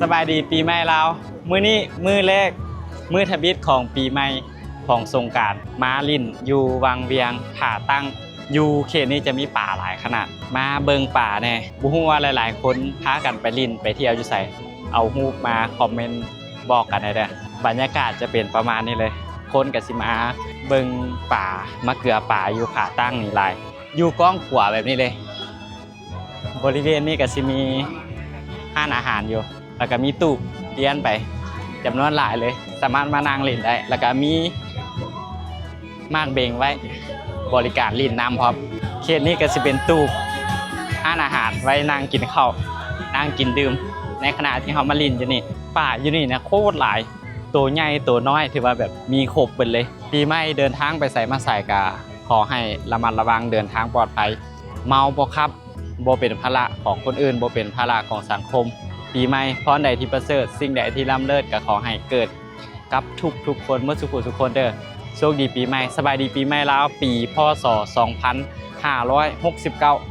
ສະບາຍດີປີໃໝ່ລາວ. ມື້ນີ້ມື້ແລກ ມື້ທຳອິດຂອງປີໃໝ່ຂອງສົງການ ມາຫຼິ້ນຢູ່ວັງວຽງ ຜາຕັ້ງ. ຢູ່ເຂດນີ້ຈະມີປາຫຼາຍຂະໜາດ. ມາເບິ່ງປາແດ່. ບໍ່ຮູ້ວ່າຫຼາຍໆຄົນພາກັນໄປຫຼິ້ນໄປທ່ຽວຢູ່ໃສ? ເອົາຮູບມາຄອມເມັນບອກກັນແດ່ເດີ້. ບັນຍາກາດຈະເປັນປະມານນີ້ເລີຍ. ຄົນກໍຊິມາເບິ່ງປາ ມາເກືອປາຢູ່ຜາຕັ້ງນີ້ຫຼາຍ. ຢູ່ກ້ອງຂວາແບບນີ້ເລີຍ. ບໍລິເວນນີ້ກໍຊິມີຮ້ານອາຫານຢູ່ ແລ້ວກໍມີຕູບປ່ຽນໄປຈຳນວນຫຼາຍເລີຍ, ສາມາດມານັ່ງຫຼິ້ນໄດ້. ແລ້ວກໍມີໝາກເບັງໄວ້ບໍລິການຫຼິ້ນນ້ຳພ້ອມ. ເຂດນີ້ກໍຊິເປັນຕູບຮ້ານອາຫານໄວ້ນັ່ງກິນເຂົ້າ ນັ່ງກິນດື່ມ ໃນຂະນະທີ່ເຮົາມາຫຼິ້ນຢູ່ນີ້. ປາຢູ່ນີ້ນະໂຄດຫຼາຍ, ໂຕໃຫຍ່ໂຕນ້ອຍ ຖືວ່າແບບມີຄົບເບິດເລີຍ. ປີໃໝ່ເດີນທາງໄປໃສມາໃສກໍຂໍໃຫ້ລະມັດລະວັງເດີນທາງປອດໄພ, ເມົາບໍ່ຂັບ, ບໍ່ເປັນພາລະຂອງຄົນອື່ນ, ບໍ່ເປັນພາລະຂອງສັງຄົມ. ປີໃໝ່ ພອນໃດທີ່ປະເສີດ, ສິ່ງໃດທີ່ລ້ຳເລີດ ກໍຂໍໃຫ້ເກີດກັບທຸກໆຄົນ ໝົດສູ່ຜູ້ສູ່ຄົນເດີ້. ໂຊກດີປີໃໝ່, ສະບາຍດີປີໃໝ່ລາວ ປີ ພ.ສ. ສອງພັນຫ້າຮ້ອຍຫົກສິບເກົ້າ.